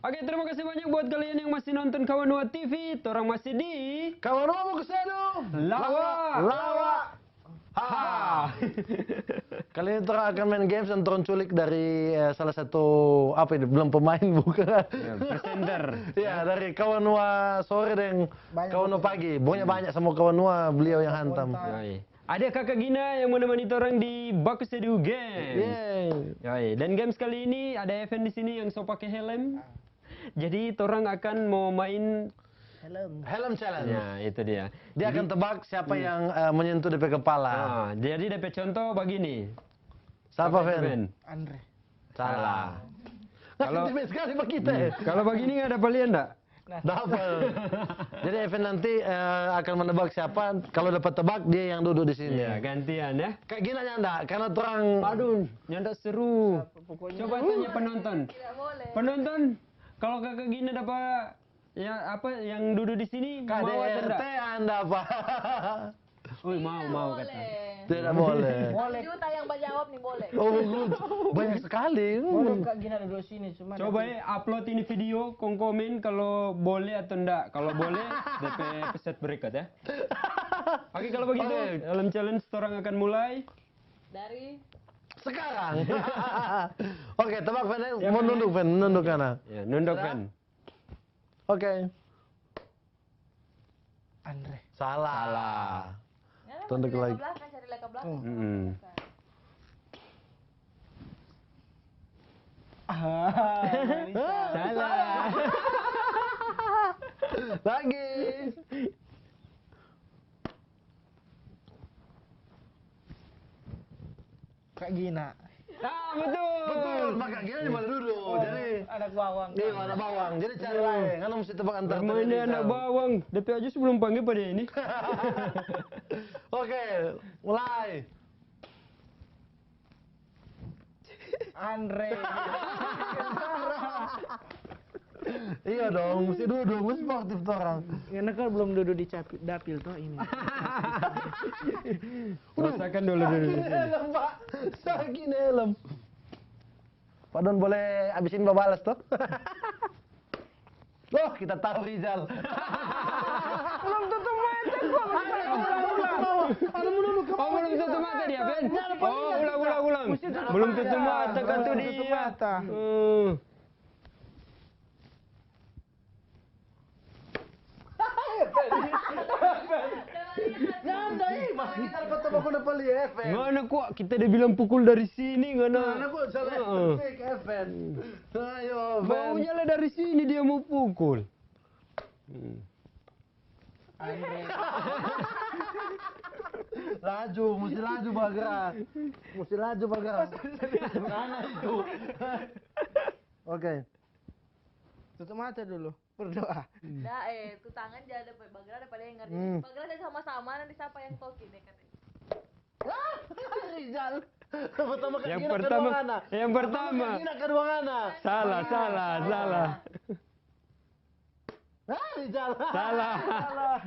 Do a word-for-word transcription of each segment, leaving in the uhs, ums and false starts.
Oke, terima kasih banyak buat kalian yang masih nonton Kawanua T V. Torang masih di Kawanua Baku Sedu. Lawa. Lawa. Ha. Kali ini torang akan main games dan torang culik dari, eh, salah satu, apa ini, belum pemain, bukan? Ya, presenter. Ya, dari Kawanua Sore deng Kawanua Pagi. Pokoknya banyak sama Kawanua, beliau yang hantam. Yoi. Ada Kakak Gina yang menemani torang di Baku Sedu Games. Yeay. Yoi. Dan games kali ini ada Evan di sini yang so pake helm. Jadi torang akan mau main helm. Helm challenge. Ya, itu dia. Dia akan tebak siapa yang, eh, menyentuh depe kepala. Ah, jadi depe contoh bagini. Siapa, Fen? Andre. Salah. Kalau, hmm, kalau bagini nggak ada palian ndak? Double. Jadi Evan nanti, eh, akan menebak siapa. Kalau dapat tebak, dia yang duduk di sini. Iya, gantian ya. Kak Gina nyanda, karena torang. Aduh, nyanda seru. Coba tanya penonton. Tidak boleh. Penonton, kalau Kakak Gina dapat, ya, apa, yang duduk di sini, mau atau ndak? K D R T anda, Pak. Ui, mau, mau, kata. Tidak boleh. Boleh. Juta yang bajawab nih, boleh. Oh, banyak sekali. Boleh, Kak Gina duduk sini, cuma. Coba ya, upload ini video, kong komen kalau boleh atau ndak. Kalau boleh, depe episode berikut ya. Oke, kalau begitu, dalam challenge torang akan mulai. Dari sekarang. Oke, tebak, Fen, ya, mau nunduk, Fen, nunduk kanan. Ya, nunduk, Fen. Oke. Andre. Salah. Salah. Ya, tunduk lagi. Cari leka belakang, cari leka belakang. Hmm. Ah, salah. Lagi. Kak Gina. Ah, betul. Betul, maka Gina di mana dulu. Oh, jadi anak bawang. Iya, anak bawang. Jadi cari lain. Kan mesti tebak antar. Bermain dia anak bawang. Depe aja sebelum panggil pada ini. Oke, mulai. Andre. Iya dong, mesti duduk, mesti sportif tu orang. Ngana kan belum duduk di capi-, dapil to ini. Rasakan dulu, dulu. Sakit helm, Pak. Sakit helm. Pak Don boleh abis ini babalas to. Loh, kita tahu Rizal. Belum tutup mata gua. Ada mau dulu. Oh, belum tutup mata dia, Ben. Oh, ulang, ulang, ulang. Belum tutup mata, kata dia. Hmm. Nyanda, eh, masa kita dapat tebak udah pali, eh, Fen? Ngana kok kita dia bilang pukul dari sini, ngana. Ngana kok salah, eh, Fen? Ayo, Fen. Baunya lah dari sini dia mau pukul. Hmm. Andre. Laju, mesti laju bergerak. Mesti laju bergerak. Mana itu? Oke. Tutup mata dulu, berdoa. Dah, eh, tu tangan ja ada pe-, bagara ada pada yang ngerti. Hmm. Bagara ada sama-sama, nanti siapa yang toki deh katanya. Rizal. Pertama kali. Yang pertama, yang pertama. Pertama kali, kedua ngana. Salah, salah, salah. Ah, Rizal. Salah. Salah.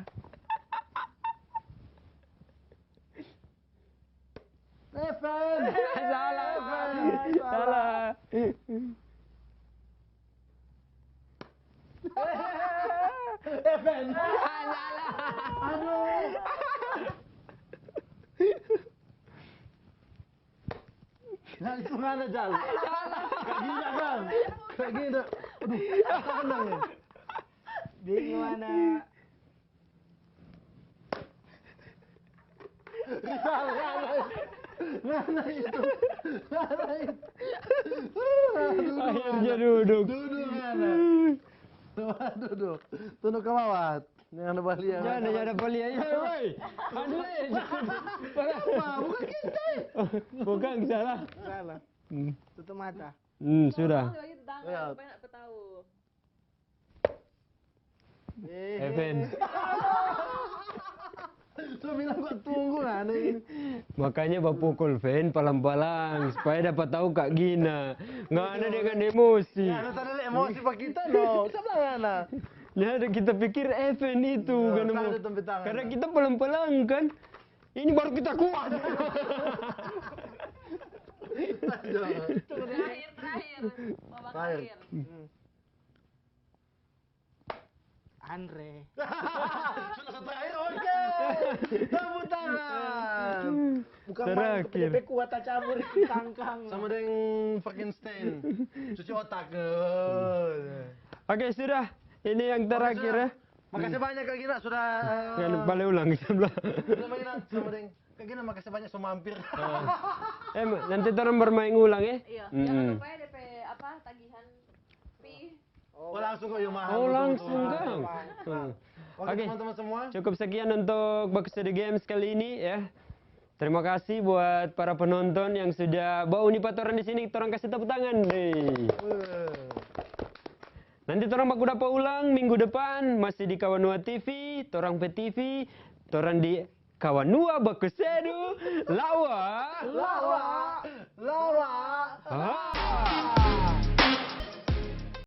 Evan. Salah. Evan. Salah. Salah. Evan. Ah, salah. Aduh. Nah, itu mana, Jal? Kayak gini, Jal. Kayak gini. Aduh, tenang ya. Di mana? Mana itu? Mana itu? Aduh, akhirnya mana? Duduk. Duduk mana? Duduk. Tunduk ke bawah. Jangan ada balian. Jangan ada balian. Ya, woi. Andre. Apa? Bukan kita. Bukan, salah. Salah. Hmm. Tutup mata. Hmm, sudah. Kalau gitu, tangan, ya. Supaya nggak ketahuan. Eh, Fen. Lu bilang gua tunggu, aneh. Makanya bapukul, Fen, palang-palang, supaya dapat tahu Kak Gina. Nggak ada dengan emosi. Ya, ada tadi emosi pa kita, no. Siapa ngana? Ya, ada kita pikir Evan itu, kan, tangan, mau. Tangan. Karena kita palang-palang, kan. Ini baru kita kuat. Terakhir, terakhir. Babak terakhir. Terakhir. Hmm. Andre. Sudah terakhir, oke. Tepuk tangan. Bukan Terakhir. Main, P D P kuat, tak cabur kangkang. Sama dengan Frankenstein. Cuci otak. Eh. Oke, sudah. Ini yang terakhir ya. Makasih banyak Kak Gina sudah. Yang balik ulang sebelah. Sudah main sama dengan Kak Gina, makasih banyak so mampir. Eh, nanti torang bermain ulang ya. Iya, Mm-mm. jangan lupa ya D P apa tagihan fee. Oh, langsung kok yang mahal. Oh, Betul, langsung betul. kan. Hmm. Oke, Oke. Teman-teman semua. Cukup sekian untuk Baku Sedu Games kali ini ya. Terima kasih buat para penonton yang sudah bauni pa torang di sini. Torang kasih tepuk tangan. Hei. Eh, Nanti torang baku dapa ulang minggu depan masih di Kawanua T V, torang pe T V, torang di Kawanua Baku Sedu, lawa. Lawa.